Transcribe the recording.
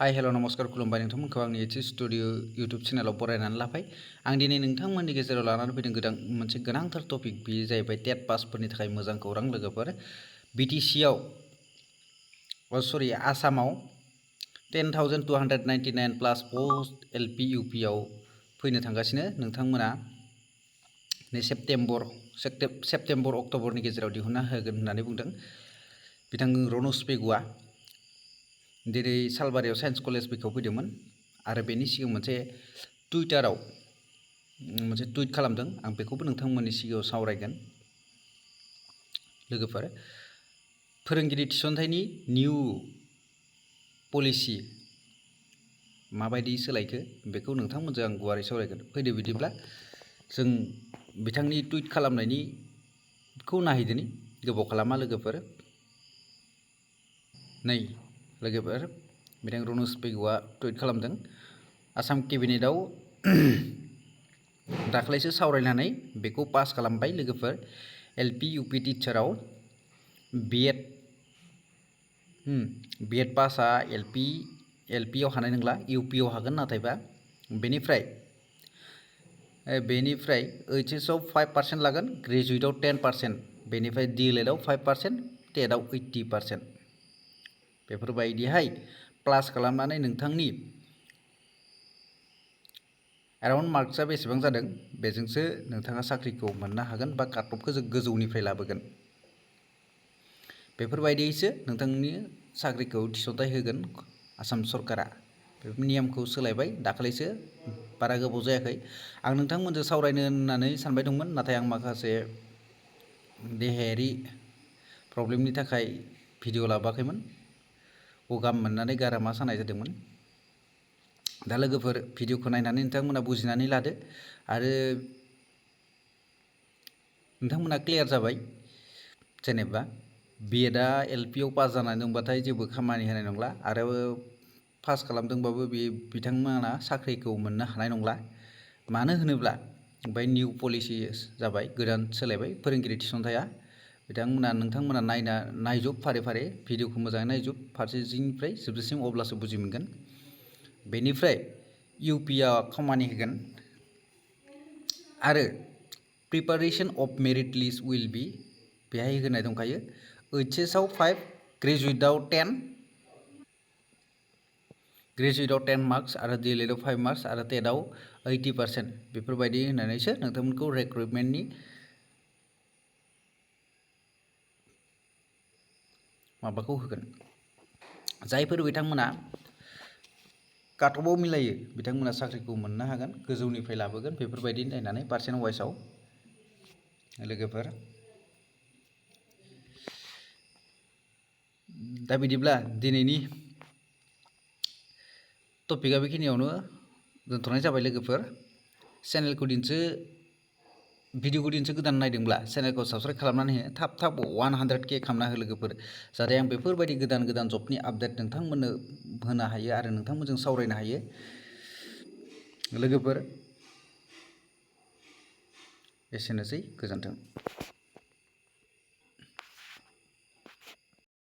Hi hello' नमस्कार खुलुमबाय नोंथांमोनखौ आंनि स्टुडिअ इउटुब चेनेलाव बरायनानै लाबाय। आं दिनै नोंथांमोननि गेजेराव लानानै फैदों मोनसे गोनांथार टपिक, बेयो जाहैबाय टेट पासफोरनि थाखाय मोजां खौरां लोगोफोर। आसामाव 10,299 प्लास पस्ट LP UP आव फैनो थांगासिनो। नोंथांमोना सेप्तेम्बर अक्ट'बरनि गेजेराव दिहुनना होगोन होननानै बुंदों बिथां रनज पेगुआ। दिनै सालबारियाव साइन्स कलेज बेखौ फैदोंमोन आरो बेनि सिगां मोनसे टुइटाराव मोनसे टुइट खालामदों। आं बेखौबो नोंथांमोननि सिगाङाव सावरायगोन लोगोफोर। फोरोंगिरि थिसनथाइनि निउ पलिसि माबायदि सोलायखो बेखौ नोंथांमोनजों आं गुवारै सावरायगोन। फैदो बिदिब्ला जों बिथांनि टुइट खालामनायनिखौ नायहैदोनि। गोबाव खालामा लोगोफोर। नै लोगोफोर, बिथां रनज पेगुआ टुइट खालामदों। आसाम केबिनेटआव दाख्लैसो सावरायनानै बेखौ पास खालामबाय लोगोफोर। LP UP टिचाराव बिएड पासआ LP आव हानाय नंला, UP आव हागोन। नाथायबा बेनिफ्राय HS आव 5% लागोन, ग्रेजुवेटआव 10%, बेनिफ्राय DLED आव 5%, टेटआव 80%। बेफोरबायदिहाय प्लास खालामनानै नोंथांनि एराउन्ड मार्क्सआ बेसेबां जादों बेजोंसो नोंथाङा साख्रिखौ मोननो हागोन बा काटअफखौ गोजौनिफ्राय लाबोगोन। बेफोरबायदियैसो नोंथांनि साख्रिखौ थिसनथाइ होगोन आसाम सरकारा। बे नियमखौ सोलायबाय दाखालिसो, बारा गोबाव जायाखै। आं नोंथांमोनजों सावरायनो होननानै सानबाय दंमोन, नाथाय आं माखासे देहायारि प्रब्लेमनि थाखाय भिडिअ लाबोआखैमोन। गगा मोननानै गारामा सानाय जादोंमोन। दा लोगोफोर, भिडिअखौ नायनानै नोंथांमोना बुजिनानै लादो आरो नोंथांमोना क्लियार जाबाय। जेनेबा बिएडआ LP आव पास जानानै दंबाथाय जेबो खामानि होनाय नंला, आरो पास खालामदोंबाबो बिथांमोना साख्रिखौ मोननो हानाय नंला। मानो होनोब्ला ओमफ्राय निउ पलिसि जाबाय, गोदान सोलायबाय फोरोंगिरि थिसनथाइया। नोंथांमोना नायजोब फारि फारि, भिडिअखौ मोजाङै नायजोब फारसेथिंनिफ्राय जोबजासिम, अब्लासो बुजि मोनगोन। बेनिफ्राय UP आ खामानि होगोन आरो preparation of merit list will बी, बेहाय होनाय दंखायो। HS आव 5, ग्रेजुवेटआव 10 मार्क्स आरो DLED आव 5 मार्क्स आरो टेटआव 80%। बेफोरबायदि होनानैसो नोंथांमोनखौ रिक्रुटमेन्टनि माबाखौ होगोन। जायफोर बिथांमोना काटअफआव मिलायो बिथांमोना साख्रिखौ मोननो हागोन, गोजौनिफ्राय लाबोगोन। बेफोरबायदि नायनानै पार्सेन्ट वाइसआव लोगोफोर। दा बिदिब्ला दिनैनि टपिकआ बेखिनियावनो दोनथ'नाय जाबाय लोगोफोर। भिडिअखौ दिनैसो गोदान नायदोंब्ला चेनेलखौ साबस्क्राइब खालामनानै हो। थाब 100K खालामना हो लोगोफोर, जाहाथे आं बेफोरबायदि गोदान जबनि आपडेट नोंथांमोननो होनो हायो आरो नोंथांमोनजों सावरायनो हायो लोगोफोर। एसेनोसै, गोजोन्थों।